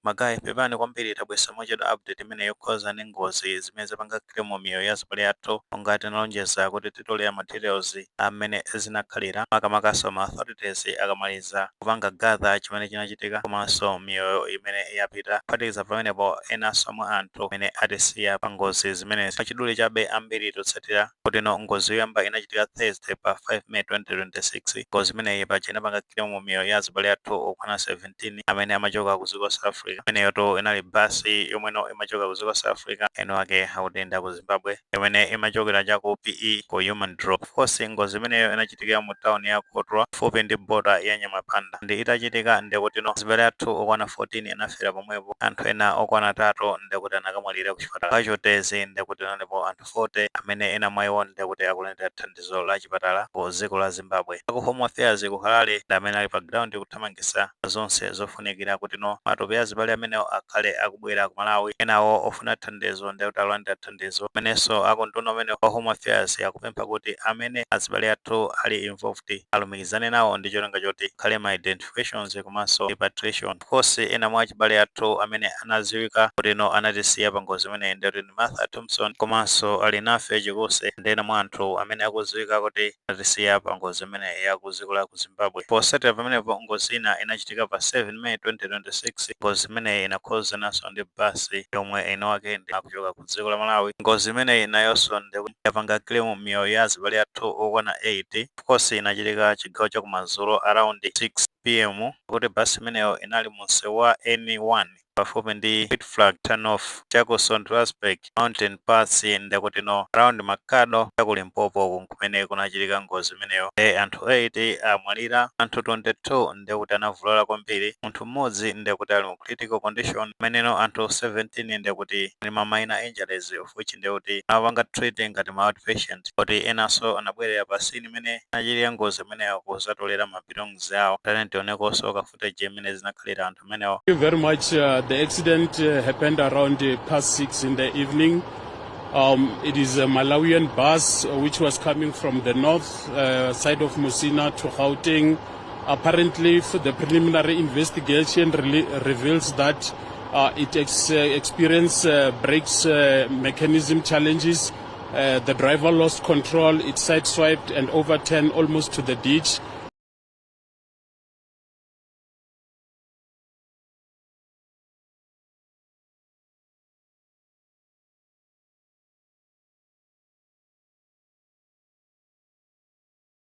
Ma guys, pepani kwambiri, tabwesa mochedwa update imene yokhoza ndi ngozi zimene zapanga claim miyoyo ya azibale athu, monga tinalonjeza kuti titolera ma details amene zinakhalira, makamakaso ma authorities akamaliza kupanga gather chimene chinachitika komanso miyoyo imene yapita, kuphatikiza pamenepo enanso mwa anthu amene atisiya pa ngozi zimenezi. Pachidule chabe, ambiri totsatira kuti no ngozi yoyamba inachitika Thursday pa 5 May 2026. Ngozi imeneyi paja inapanga claim miyoyo ya azibale athu okwana 17 amene amachoka ku dziko South Africa. Imeneyoto inali basi yomweno imachoka ku dziko South Africa, eno ake akutenda ku Zimbabwe, imene imachokera chaku PE ku Humansdorp. Of course, ngozi imeneyo inachitikira mu town ya Kotwa, fupi ndi border ya Nyamapanda. Ndi itachitika, ndekutino azibale athu okwana 14 anafera pomwepo, anthu ena okwana 3 ndekuti anakamwalira ku chipatala. Casualties ndekuti analipo anthu 40, amene ena mwa iwo ndekuti akulandira thandizo la chipatala ku dziko la Zimbabwe. Aku Home Affairs ku Harare ndi amene ali pa ground kuthamangisa zonse zofunikira kuti no matupi azibale amenewo akhale akubwera ku Malawi. Enawo ofuna thandizo ndekuti akulandira thandizo. Amenenso akunduna amene wa Home Affairs akupempha kuti amene azibale athu ali involved alumikizane nawo ndi cholinga choti khale ma identifications komanso repatriation. Of course, ena mwa achibale athu amene anaziwika kuti no anatisiya pa ngozi imeneyi ndekuti ndi Martha Thompson komanso ali nafe Chikuse, ndi ena mwa anthu amene akuziwika kuti anatisiya pa ngozi imene ya ku dziko la ku Zimbabwe. Posatira pamenepo, ngozi ina inachitika pa 7 May 2026. Ngozi imeneyi inakhozananso ndi basi yomwe ino ake ndi akuchoka ku dziko la Malawi. Ngozi imeneyi nayonso ndi yapanga claim miyoyo ya azibale athu okwana 8. Of course, inachitika chigawo chakumadzulo around 6 p.m., kuti basi imeneyo inali munsewu wa N1 pafupi ndi Flag turn-off chaku Soutpansberg Mountain Pass, ndekutino around Makhado chaku Limpopo kumene kunachitika ngozi imeneyo. Anthu 8 amwalira, anthu 22 ndekuti anavulala kwambiri, munthu mmodzi ndekuti ali mu critical condition, ameneno anthu 17 ndekuti ndi ma minor injuries, of which ndekuti amapanga treat ngati ma outpatient, kuti enanso anabwerera pa scene imene anachitika ngozi imeneyo kuzatolera ma belongings awo. Tane tionekonso ka footage imene zinakhalira anthu amenewo. Thank you very much. The accident happened around past 6 in the evening. It is a Malawian bus which was coming from the north side of Musina to Gauteng. Apparently, the preliminary investigation reveals that it experienced brakes mechanism challenges. The driver lost control, it sideswiped and overturned almost to the ditch.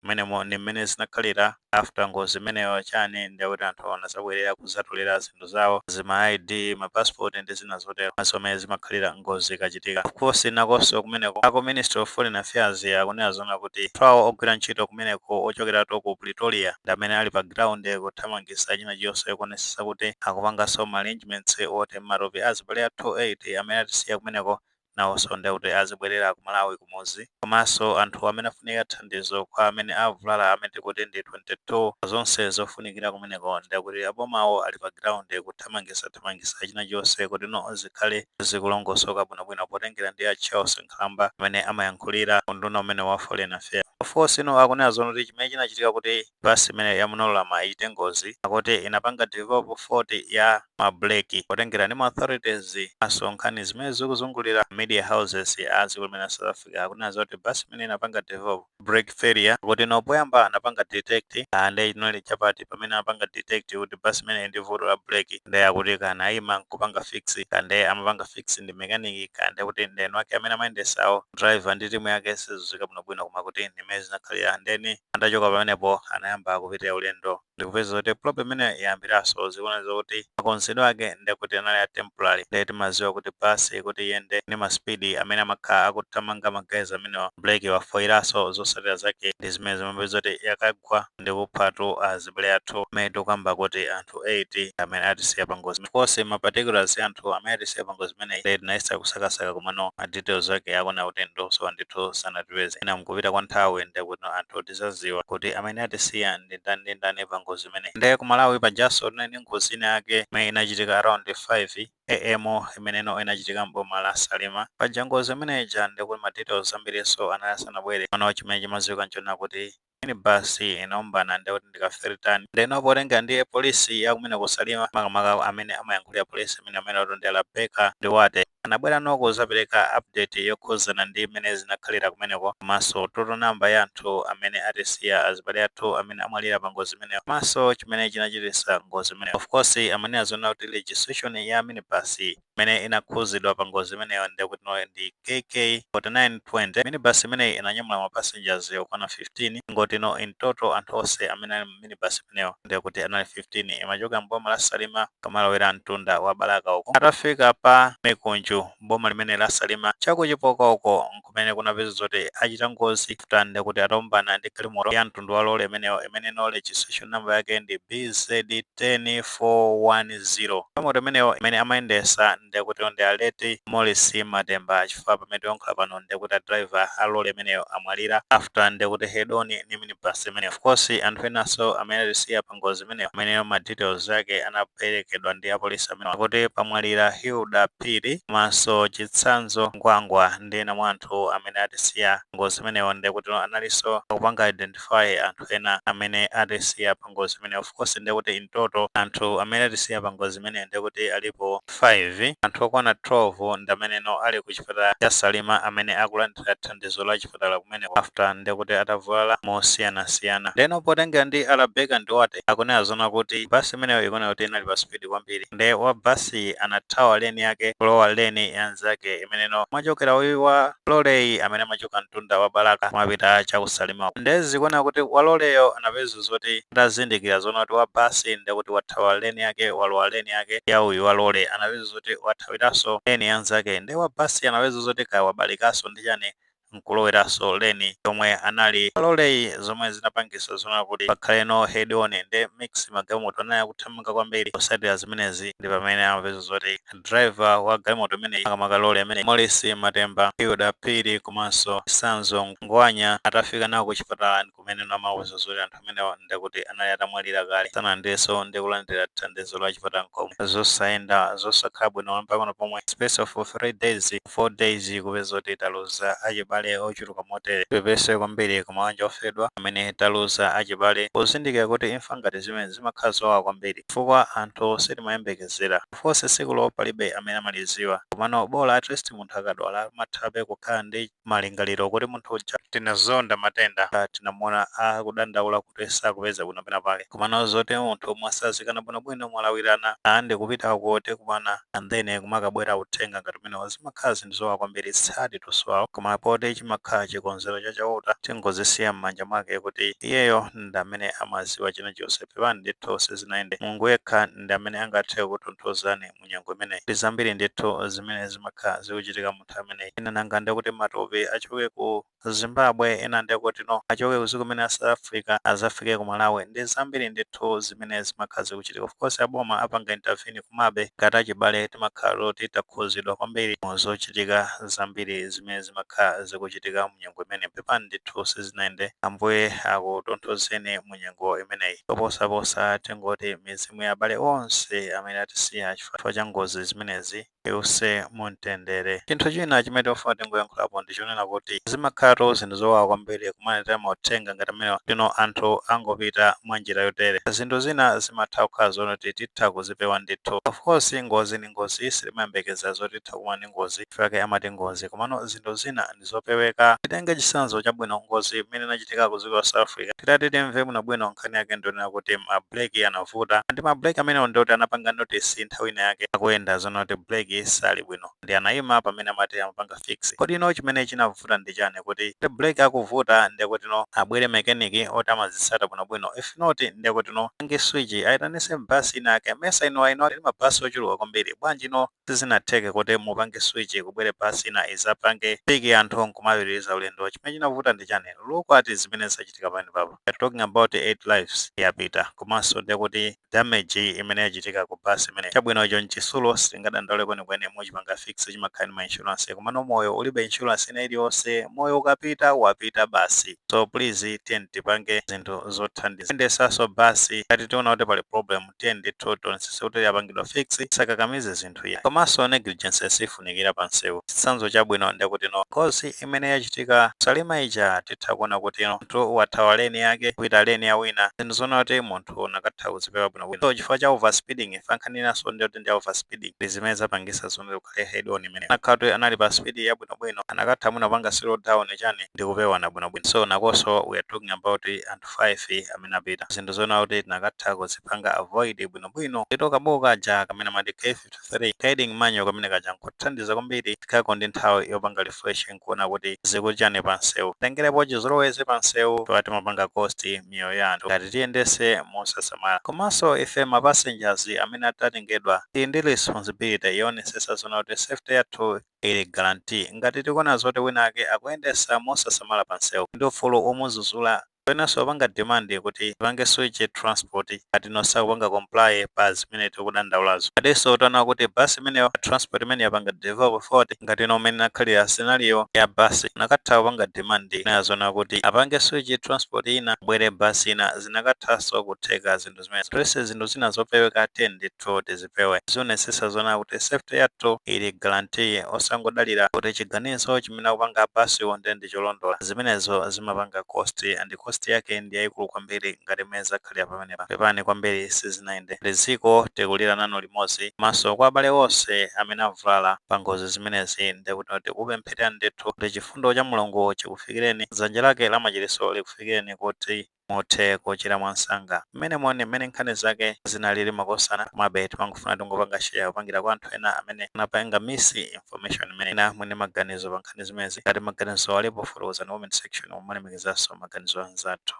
Mmenemo ndi mmene zinakhalira after ngozi imeneyo chani, ndikuti anthu anazabwerera kuzatolera zinthu zawo, zima ID, ma passport ndi zina zotero, zomwe zimakhalira ngozi ikachitika. Of course, nakonso kumeneko ako Ministry of Foreign Affairs akunena zona kuti anthu awo ogwira ntchito kumeneko ochokeratu ku Pretoria ndi amene ali pa ground kuthamangisa china chiyonse, kuonesesa kuti akupanganso ma arrangements oti matupi azibale athu 8 amene atisiya kumeneko nawonso ndekuti azibwerera ku Malawi kumuzi, komanso anthu amene afunika thandizo kwa amene avulala, amene tikuti ndi 22. Zonse zofunikira kumeneko ndekuti abomawo ali pa ground kuthamangisa thamangisa china chonse kuti no zikhale zikulongosoka bwinobwino, potengera ndi a Charles Nkhalamba amene amayankhulira unduna umene wa Foreign Affairs. Of course, ino akunena zono kuti chimene chinachitika kuti basi imene ya Munorurama ichite ngozi, akuti inapanga develop fault ya ma brake, potengera ndi ma authorities aso nkhani zimene zikuzungulira media houses a dziko limene la South Africa. Akunena zoti basi imene inapanga develop brake failure, kuti no poyamba anapanga detect ande inali chapati pamene anapanga detect kuti basi imene ndi vuto la brake, ndi akuti kana ayima nkupanga fix, kande amapanga fix ndi mechanic, kande kuti ndeno ake amene amayendesawo driver ndi timu yake sizizika bwinobwino, koma kuti ndimene zinakhalira. Ndeni andachoka pamenepo anayamba kupitira ulendo, ndikupeza kuti problem imene yayambiranso. Zikuoneza kuti makonzedwe ake ndekuti anali a temporary. Ndiye timaziwa kuti basi kuti iyende ndi ma speed amene amakhala akuthamanga ma guys amenewa, brake wafoiranso. Zotsatira zake ndi zimene zimapeza kuti yakagwa ndikuphatu azibale athu amene tikukamba kuti anthu 8 amene atisiya pa ngozi. Of course, ma particulars anthu amene atisiya pa ngozi imeneyi ndiye tinayesa kusakasaka, komano ma details ake akuona kuti ndosowa ndithu, sanatipeze. Ena mkupita kwa nthawi ndekuti anthu tizaziwa kuti amene atisiya ndi ndani ndi ndani pa ngozi imeneyi. Ndiye ku Malawi pajaso tinali ndi ngozi ina yake imene inachitika around 5 a.m., imeneno inachitika mboma la Salima. Paja ngozi imeneja ndikuti ma details ambiriso anali asanabwere pano. Chimene chimaziwika nchona kuti Minibus inaombana ndekuti ndi ka 3 ton. Ndeno potenga ndiye polisi yakumene kusalima, makamaka amene amayankhulira polisi amene otondera Beka Ndiwate, anabwera noko kuzapereka update yokhuzana ndi mmene zinakhalira kumeneko, komanso total number ya anthu amene atisiya, azibale athu amene amwalira pa ngozi imeneyo, komanso chimene chinachititsa ngozi imeneyo. Of course, amene azona kuti registration ya minibus imene inakhuzidwa pa ngozi imeneyo ndekuti no ndi KK 4920. Minibus imeneyi inanyamula ma passengers okwana 15. Ngoti no in total anthu onse amene ali mu minibus imeneyo ndekuti anali 15. Imachoka mboma la Salima kamalowera mtunda wa Balaka uko. Atafika pa Mikunju, boma limene la Salima, chakuchipoka uko, nkumene kunapeza zoti achita ngozi tande kuti ataombana ndi galimoto ya mtundu wa lole imeneyo, imene no registration number yake ndi BZ 10410. Galimoto imeneyo imene amayendesa ndekuti ndi aleti Morris Matemba, chifukwa pamene tikuyankhula pano ndekuti a driver a lole imeneyo amwalira after ndekuti head on ni minibus imeneyo. Of course, anthu enanso amene atisiya pa ngozi imeneyo, ameneyo ma details ake anaperekedwa ndi apolisi amene akuti pamwalira Hilda Phiri komanso Chitsanzo Ngwangwa ndi ena mwa anthu amene atisiya ngozi imeneyo. Ndekuti analinso akupanga identify anthu ena amene atisiya pa ngozi imeneyo. Of course, ndekuti in total anthu amene atisiya pa ngozi imeneyo ndekuti alipo 5. Anthu okwana 12 ndi ameneno ali ku chipatala cha Salima, amene akulandira thandizo la chipatala kumeneko after ndekuti atavulala mosiyanasiyana. Ndeno potengera ndi Alabeka Ndiwate, akunena zona kuti basi imeneyo ikuoneka kuti inali pa speed kwambiri, nde wa basi anathawa lane yake kulowa lane ya nzake imeneno mwachokera uyu wa loleyi amene amachoka mtunda wa Balaka kumapita chakusalima. Nde zikuoneka kuti waloleyo anapeza zoti atazindikira zona kuti wa basi ndekuti wathawa lane yake, walowa lane yake ya uyu wa lole, anapeza zoti wathawiranso lane ya nzake. Nde wa basi anapeza zoti kaya wabalikanso ndi chani, nkuloweranso lane yomwe anali loleyi, zomwe zinapangisa zona kuti pakhaleno head on. Nde mix magalimoto anali akuthamanga kwambiri. Kusatira zimenezi ndi pamene amapeza zoti driver wa galimoto imeneyi, makamaka lole amene Morris Matemba, Hilda Phiri komanso Sanzo Ngwanya, atafika nawo ku chipatala kumene amawuza zoti anthu amenewa ndekuti anali atamwalira kale, sanalandirenso ndi kulandira thandizo la chipatala nkomwe. Zosayenda, zosakhala bwino pang'ono pomwe. Space of 3 days, 4 days, kupeza kuti taluza achibale ochuluka motere. Tipepese kwambiri kumawanja ofedwa amene taluza achibale, pozindikira kuti imfa ngati zimene zimakhala zowawa kwambiri, chifukwa anthu sitimayembekezera. Fonse sikulo palibe amene amaliziwa, komano bola at least munthu akadwala amathabe kukhala ndi malingaliro kuti munthu uja tinazonda matenda, tinamuona akudandaula kuti sakupeza bwino pena pake. Komano zoti munthu mwasazikana bwinobwino, mwalawirana andi kupita kuti kumana, and then kumakabwera uthenga ngati umenewo, zimakhala zinthu zowawa kwambiri. It's hard to swallow. Koma poti chimakhala chikonzero chachauta, tingozisiya m'manja mwake kuti iyeyo ndi amene amaziwa china chonse. Pepani ndithu, sizinayende. Mulungu yekha ndi amene angathe kutonthozani mu nyengo imeneyi. Ndi zambiri ndithu zimene zimakhala zikuchitika munthu ameneyi. Ena nanga ndikuti matupi achoke ku Zimbabwe, ena ndikuti no achoke ku dziko limene la South Africa azafike ku Malawi. Ndi zambiri ndithu zimene zimakhala zikuchitika. Of course, aboma apanga intervene, komabe ngati achibale timakhala loti takhuzidwa kwambiri mu zochitika zambiri zimene zimakhala zikuchitika mu nyengo imene. Pepani ndithu, sizinayende. Ambuye akutonthozeni mu nyengo imeneyi. Koposaposa tingoti mizimu ya abale onse amene atisiya chifukwa cha ngozi zimenezi iwuse mumtendere. Chinthu china chimene tikufuna tingoyankhulapo ndi chonena kuti zimakhalatu zinthu zowawa kwambiri kumalandira mauthenga ngati amenewa tino anthu angopita mwa njira yotere. Zinthu zina zimatha kukhala zonoti titha kuzipewa ndithu. Of course, ngozi ni ngozi, sitimayembekeza zoti titha kumana ndi ngozi, chifukwa amati ngozi, komano zinthu zina ndi zopeweka. Titenge chitsanzo chabwino, ngozi imene inachitika ku dziko la South Africa. Titati timve bwinobwino nkhani yake, ndionera kuti mabreki anavuta, ndi mabreki amenewo ndikuti anapanga notice nthawi ina yake akuyenda zonoti breki sali bwino, ndi anayima pamene amati amapanga fix. Kodi ino chimene chinavuta ndi chani kuti breki akuvuta? Ndikuti no abwere mechanic oti amazitsata bwinobwino. If not, ndikuti no ange switch, ayitanise basi ina yake. Mesa ino aino ali mabasi ochuluka kwambiri? Bwanji no sizinatheke kuti mupange switch, kubwere basi ina izapange pick anthu nkumapitiriza ulendo? Chimene chinavuta ndi chani? Look at zimene zachitika pamene papo. We're talking about eight lives yapita, komanso ndikuti damage imene yachitika ku basi imene. Chabwino, icho nchisulo, sitingadandaule kwenikweni. Kwenikweni muchipanga fix, chimakhala ndi ma insurance, komano moyo ulibe insurance ina iliyonse. Moyo ukapita, wapita basi. So please, tiye tipange zinthu zothandiza. Kuyendesanso basi, ngati tiona kuti pali problem, tiye ndithu tionetsetse kuti yapangidwa fix, sakakamize zinthu ya. Komanso negligence sifunikira pa msewu. Chitsanzo chabwino ndikuti no ngozi imene yachitika Salima ija, titha kuona kuti no munthu wathawa lane yake kupita lane ya wina, zinthu zoona kuti munthu unakatha kuzipewa bwinobwino. So chifukwa cha overspeeding, fankhaninaso ndi kuti ndi overspeeding ndi zimene zapangisa zone kukhale head on imene anakhala kuti anali pa speed yabwinobwino, anakatha mwina kupanga slow down chani ndi kupewana bwinobwino. So nakonso we are talking about anthu 5 amene apita, zinthu zoona kuti tinakatha kuzipanga avoid bwinobwino. Ndito kabuku kaja kamene amati K53 guiding manual, kamene kaja nkuthandiza kwambiri. Tikhako ndi nthawi yopanga refresh nkuona kuti zikuchani pa msewu. Tengerepo chizolowezi pa msewu, tiwa timapanga cost miyoyo ya anthu ngati tiyendese mosasamala. Komanso ife ma passengers amene atatengedwa tili ndi responsibility yoonetsetsa zona kuti safety yathu ili guarantee. Ngati tikuona zoti wina ake akuyendesa mosasamala pa msewu, ndi ufulu omuzuzula penanso opanga demand kuti pange switch transport ngati nosakupanga comply pa zimene tikudandaulazo. Adenso taona kuti basi imeneyo, transport imene yapanga develop fault, ngati ino umene nakhalira scenario ya basi, nakatha kupanga demand nazona kuti apange switch transport ina, bwere basi ina, zinakathanso kutheka zinthu zimene tonse. Zinthu zina zopeweka, tiye ndithu tizipewe, zionesesa zona kuti safety yathu ili guarantee, osangodalira kuti chiganizo chimene akupanga basiwo ndiye ndi cholondola. Zimenezo zimapanga cost, and cost yake ndi yayikulu kwambiri ngati mmene zakhalira pamenepa. Pepani kwambiri, sizinayende. Liziko tikulira nanu limodzi. Maso kwa abale onse amene avulala pa ngozi zimenezi, ndikuti tikupempherera ndithu kuti chifundo cha Mulungu chikufikireni, dzanja lake la machiritso likufikireni kuti muthe kuchira mwansanga. Mmene moni mmene nkhani zake zinalili, makosana, komabe timangofuna tingopanga share kupangira kwa anthu ena amene anapanga misinformation imene ina. Mwene maganizo pa nkhani zimenezi, ngati maganizo alipo, fotokozani comment section, mumalemekizanso maganizo anzathu.